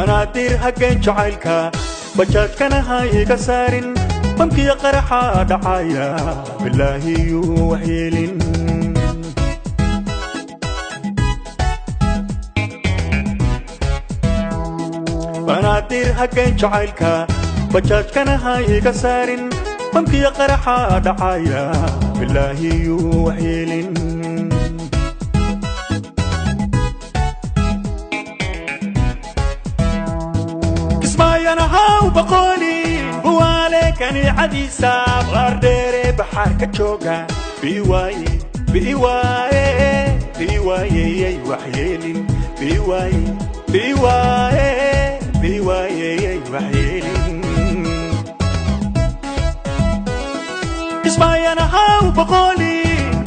Banaadir hageen jacaylka bajaajkana ha iga saarin bamkiya qaraxa dhacaya bilaahiyuu waxyeelin. Banaadir hageen jacaylka bajaajkana ha iga saarin bamkiya qaraxa dhacaya bilaahiyuu waxyeelin. Kismaayanahaw boqoli buwaale kanicadiisa baardheere baxaar ka jooga biwaaye biwaaye biwaayeyey waxyeelin biwaaye biwaaye biwaayeyey waxyeelin. Kismaayanahaw boqoli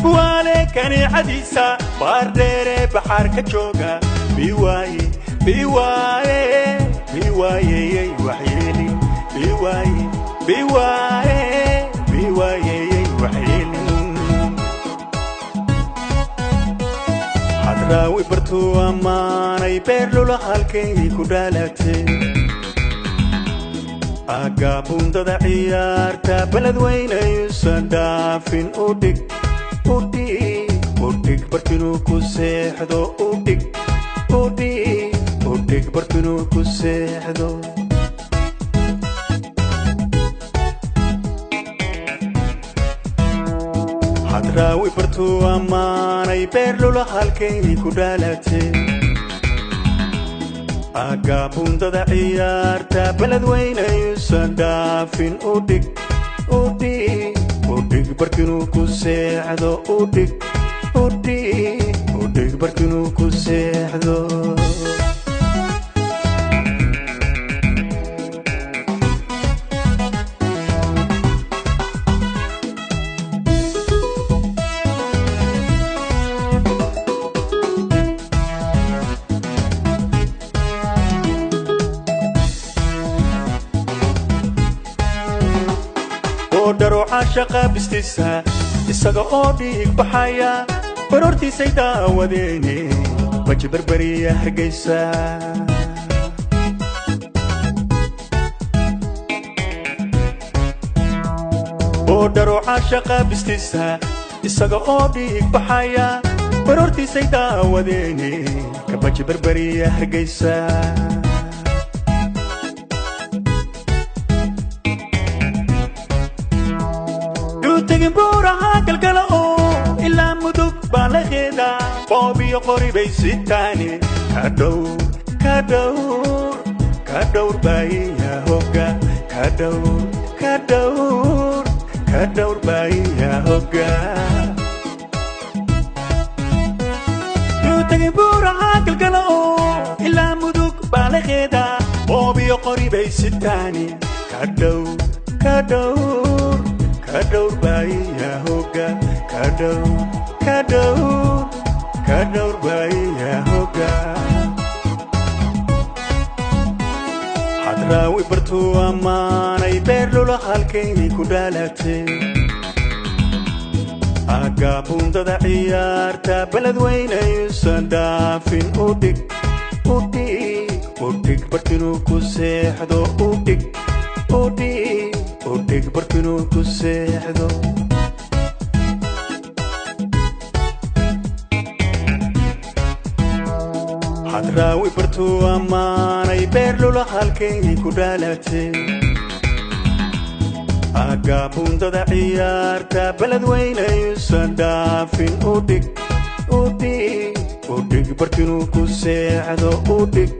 buwaale kanicadiisa baardheere baxaar ka jooga biwaaye biwaaye biwaayeyey waxyeelin biwaaye biwaaye biwaayeyey waxyeelin. Hadraawi bartuu ammaanay beerlula halkay ku dhalatay agaabundada ciyaarta beledweynayuusan dhaafin udhig udhig udhig barkinuu ku seexdo udhig udhig udhig barkinuu ku seexdo. Hadraawi bartuu ammaanay beerlula halkay ku dhalatay agaabundada ciyaarta beledweynayuusan dhaafin udhig udhig udhig barkinuu ku seexdo udhig udhig udhig barkinuu ku seexdo. Dharo caashaqa bistiisa isaga oo dhiig baxaya baroortiisay daawadeene baji berberiya Hargeysa. Oo dharo caashaqa bistiisa isaga oo dhiig baxaya baroortiisay daawadeene kabaji berberiya Hargeysa. Tegin buuraha galgala oo ilaa Mudug baa la heedaa boobiyo qori bay sitaane ka dhowr ka dhowr ka dhowr baayiya hogga ka dhowr ka dhowr ka dhowr baayiya hogga. Tegin buuraha galgala oo ilaa Mudug baa la heedaa boobiyo qori bay sitaane ka dhowr ka dhowr ka dhowr baayiya hogga ka dhowr ka dhowr ka dhowr baayiya hogga. Hadraawi bartuu ammaanay beerlula halkay ku dhalatay agaabundada ciyaarta beledweynayuusan dhaafin udhig udhig udhig barkinuu ku seexdo udhig udhig udhig barkinuu ku seexdo. Hadraawi bartuu ammaanay beerlula halkay ku dhalatay agaabundada ciyaarta beledweynayuusan dhaafin udhig udhig udhig barkinuu ku seexdo udhig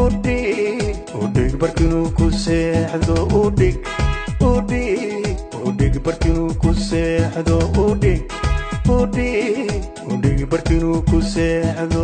udhig udhig barkinuu ku seexdo udhig udhig udhig barkinuu ku seexdo udhig udhig udhig barkinuu ku seexdo.